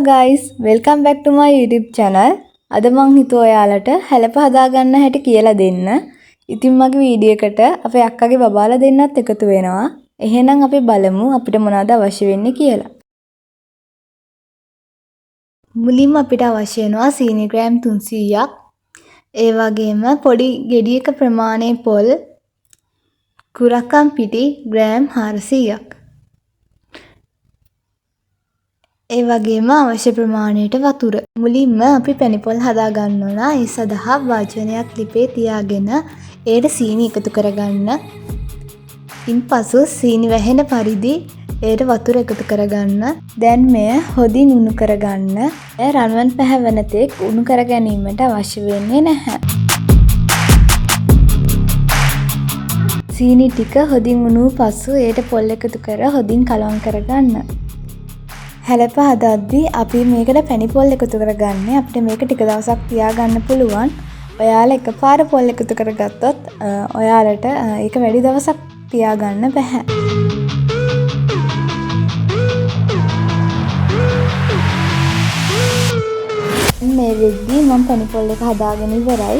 Guys, welcome back to my YouTube channel. අද මං හිතුවා ඔයාලට හැලප හදාගන්න හැටි කියලා දෙන්න. ඉතින් මගේ වීඩියෝ එකට අපේ අක්කගේ බබාලා දෙන්නත් එකතු වෙනවා. එහෙනම් අපි බලමු අපිට මොනවද අවශ්‍ය වෙන්නේ කියලා. මුලින්ම අපිට අවශ්‍ය වෙනවා සීනි ග්‍රෑම් 300ක්. ඒ වගේම පොඩි ගෙඩියක ප්‍රමාණය පොල්, කුරක්කන් පිටි ග්‍රෑම් 400ක්. ඒ වගේම අවශ්‍ය ප්‍රමාණයට වතුර. මුලින්ම අපි පැණි පොල් හදා ගන්න ඕන. ඒ සඳහා භාජනයක් ලිපේ තියාගෙන එයට සීනි එකතු කරගන්න. ඉන්පසු සීනි වැහෙන පරිදි එයට වතුර එකතු කරගන්න. දැන් මෙය හොඳින් උණු කරගන්න. එය රන්වන් පැහැවෙන තෙක් උණු කර ගැනීමට අවශ්‍ය වෙන්නේ නැහැ. සීනි ටික හොඳින් උණු වූ පසු එයට පොල් එකතු කර හොඳින් කලවම් කරගන්න. හැලප හදද්දි අපි මේකට පැණි පොල් එකතු කරගන්නේ. අපිට මේක ටික දවසක් තියාගන්න පුළුවන්. ඔයාලා එකපාර පොල් එකතු කරගත්තොත් ඔයාලට ඒක වැඩි දවසක් තියාගන්න බැහැ. මේ වෙද්දි මම පැණි පොල් එක හදාගෙන ඉවරයි.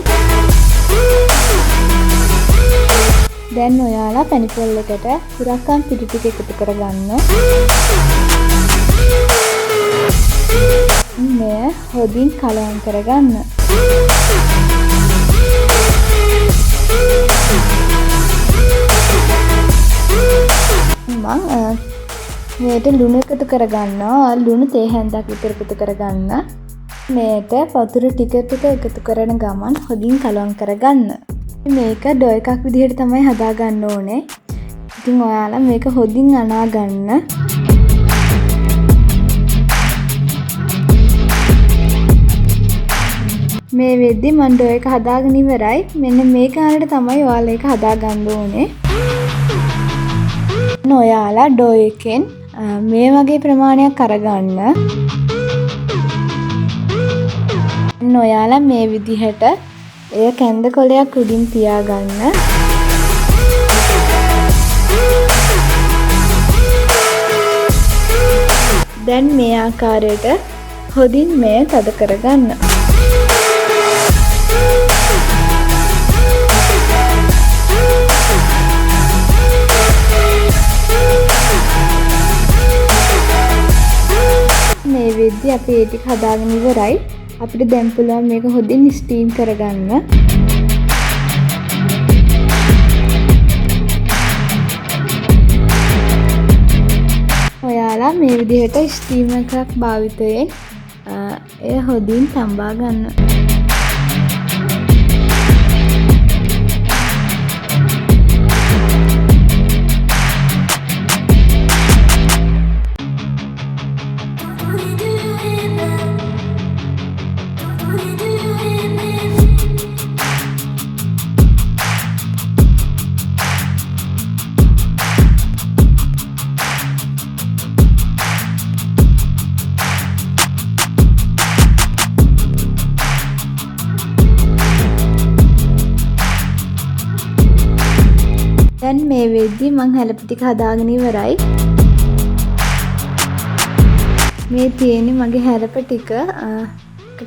දැන් ඔයාලා පැණි පොල් එකට කුරක්කන් පිටි ටික එකතු කරගන්න. මෙය හොඳින් කලවම් කරගන්න. මං මෙයට ලුණු එකතු කරගන්නවා. ලුණු තේ හැන්දක් විතර එකතු කරගන්න. මෙයට වතුර ටික ටික එකතු කරන ගමන් හොඳින් කලවම් කරගන්න. මේක ඩෝ එකක් විදිහට තමයි හදාගන්න ඕනේ. ඉතින් ඔයාලා මේක හොඳින් අනාගන්න. මේ වෙද්දි මං ඩෝ එක හදාගෙන ඉවරයි. මෙන්න මේ ගානට තමයි ඔයාලා ඒක හදාගන්න ඕනේ. ඔයාලා ඩෝ එකෙන් මේ වගේ ප්‍රමාණයක් අරගන්න. ඔයාලා මේ විදිහට එය කැන්ද කොලයක් උඩින් තියාගන්න. දැන් මේ ආකාරයට හොඳින් මෙය තද කරගන්න. මේ වෙද්දි අපි ඒ ටික හදාගෙන ඉවරයි. අපිට දැන් පුළුවන් මේක හොඳින් ස්ටීම් කරගන්න. ඔයාලා මේ විදිහට ස්ටීම් එකක් භාවිතයෙන් එය හොඳින් තම්බා ගන්න. දැන් මේ වෙද්දි මං හැලප ටික හදාගෙන ඉවරයි. මේ තියෙන්නේ මගේ හැලප ටික.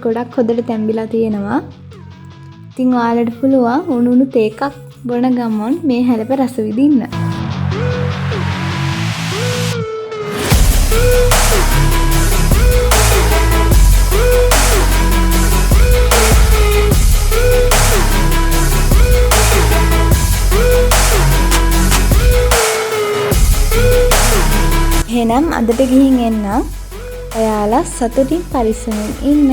ගොඩක් හොඳට තැම්බිලා තියෙනවා. ඉතින් ඔයාලට පුළුවන් උණු උණු තේ එකක් බොන ගමන් මේ හැලප රස විඳින්න. එහෙනම් අදට ගිහින් එන්නම්. ඔයාලා සතුටින් පරිස්සමෙන් ඉන්න.